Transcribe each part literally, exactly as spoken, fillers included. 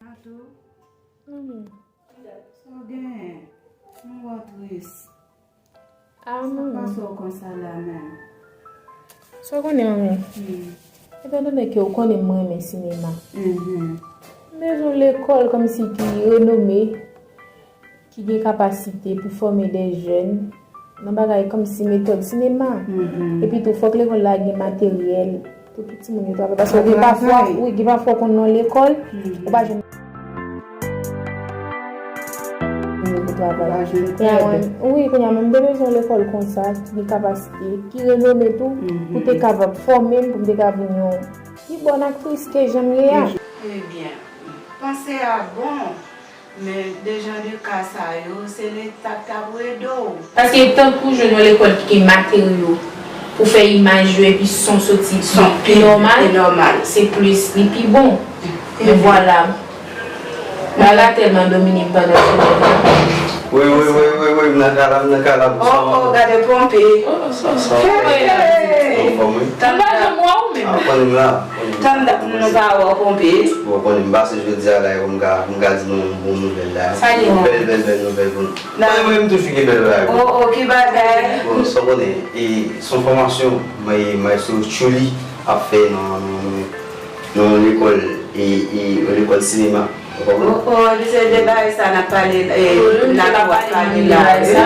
Ato. Manmi. Sa w genyen? M wè w tris. Ah, manmi. Sa pase w konsa la menm? Sa w konnen, manmi? Hmm. Etan done ke w konnen m renmen sinema. Mhm. M bezwen lekòl kòmsi ki renome, ki gen kapasite pou fòme de jèn nan bagay kòmsi metòd sinema. Mhm. Epi tou, fòk lekòl la gen materyèl pou tout timoun yo travay. Paske gen pafwa, wi, gen pafwa w konn nan lekòl, mhm, ou pa jwenn moun yo pou travay. Ou pa jwenn trè byen. Wi, kounye a, mwen, m te bezwen lekòl konsa, ki gen kapasite, ki renome tou, mhm, pou te kapab fòme m, pou m te ka vin yon pi bòn aktris ke jan m ye a. Ebyen, panse a bon, men de jan de ka sa yo, se Leta k ta pou ede w. Paske tankou jwenn yon lekòl ki gen materyo pou fè imaj yo epi son soti pi nòmal, se plis li pi bon. Men vwala. Bagay tèlman domine m pandan semèn nan. Wi, wi, wi, wi, wi, m nan kay la, m nan kay la. Oh, oh, gade ponpe. Oh, sa, sa. Hey! Anfòm, wi. M pa janm wè w menm. Ah, konnen m la. Tann dat nou pa wè w ponpe. Bon, konnen m pase jodi a la, pou m ka, pou m ka di nou yon bon nouvèl la. Sa gen bon. Bèl, bèl, bèl nouvèl pou nou. Mwen, mwen, m toujou gen bèl bagay. Oh, oh, ki bagay? Bon, sa w konnen, e, se yon fòmasyon, mwen, Maestro Tchouli ap fè nan, nan, nan, nan yon lekòl, e, e, yon lekòl sinema. Ou konprann? Oh, oh, se de bagay sa n ap pale, e, n ap pale la, wi.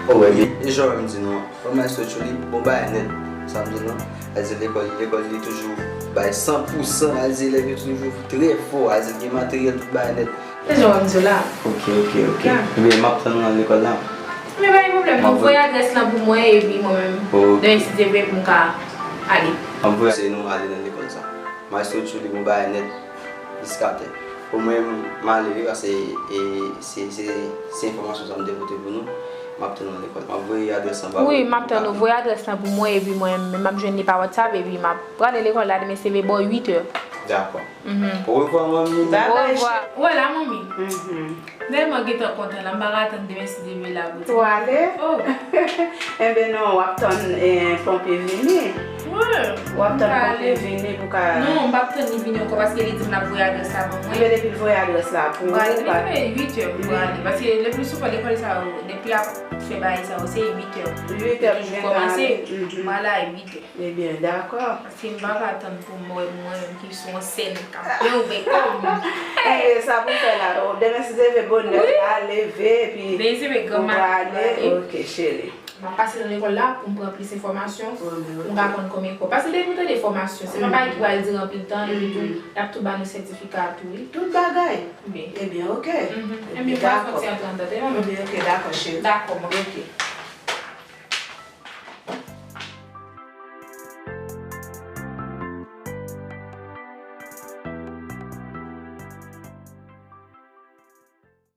Oh, wè, men, e jan m di nou an, Bon, Maestro Tchouli, bon bagay nèt, sa m di w lan. Sa vle di lekòl, lekòl li toujou bay san pou san, sa vle di elèv yo toujou trè fò, sa vle di gen materyèl, tout bagay nèt. Se jan w ap di w la. Ok, ok, ok. Ebyen, m ap tann ou nan lekòl la. Men pa gen pwoblèm, non, voye adrès lan pou mwen, epi mwen menm, demen si Dye vle, pou m ka ale. M ap voye se nou ale nan lekòl sa. Maestro Tchouli, bon bagay nèt. Jiskatè. Bon, mwen, m ale wi, paske, e, se, se, se enfòmasyon sa m te pote pou nou. M ap tann ou nan lekòl. M ap voye adrès lan ba ou. Wi, m ap tann ou. Voye adrès lan pou mwen, epi mwen, m ap jwenn li pa WhatsApp, epi m ap prale lekòl la demen se vre bò uit è. Dakò. Mhm. Orevwa, manmi. Orevwa. Ou wè la, manmi? Mhm. M tèlman gentan kontan la, m pa ka tann demen si Dye vle la pou di. Ou ale? Oh. Enben non, w ap tann, eh, ponpye vini. Wi. W ap tann ponpye vini pou ka. Non, m p ap tann li vini ankò paske li di m l ap voye adrès la ban mwen. Enben depi l voye adrès la pou ou, ou pa. M prale depi uit è m prale. Paske le pli souvan lekòl sa yo, depi y ap fè bagay sa yo, se uit è. Uit è pou gentan ale. Yo toujou kòmanse. Mhm. M prale a uit è. Ebyen, dakò. Paske m pa ka tann pou m wè mwen menm ki sou yon sèn k ap plen ouvè kò m. Ebyen, sa pou fè la. Demen si Dye vle bonè, wi, a leve, epi demen si Dye vle granma prale. Wi. Ok, cheri. M ap pase nan lekòl la pou m pran plis enfòmasyon, wi, wi, pou m ka konn konbyen kò. Paske depi w tande fòmasyon, se pa bagay ki pral dire anpil tan, epi tou, y ap tou ba nou sètifika tou, wi. Tout bagay. Ebyen. Ebyen, ok. Mhm. Ebyen, dakò. Ebyen, ok, dakò, cheri. Dakò, manmi. Ok.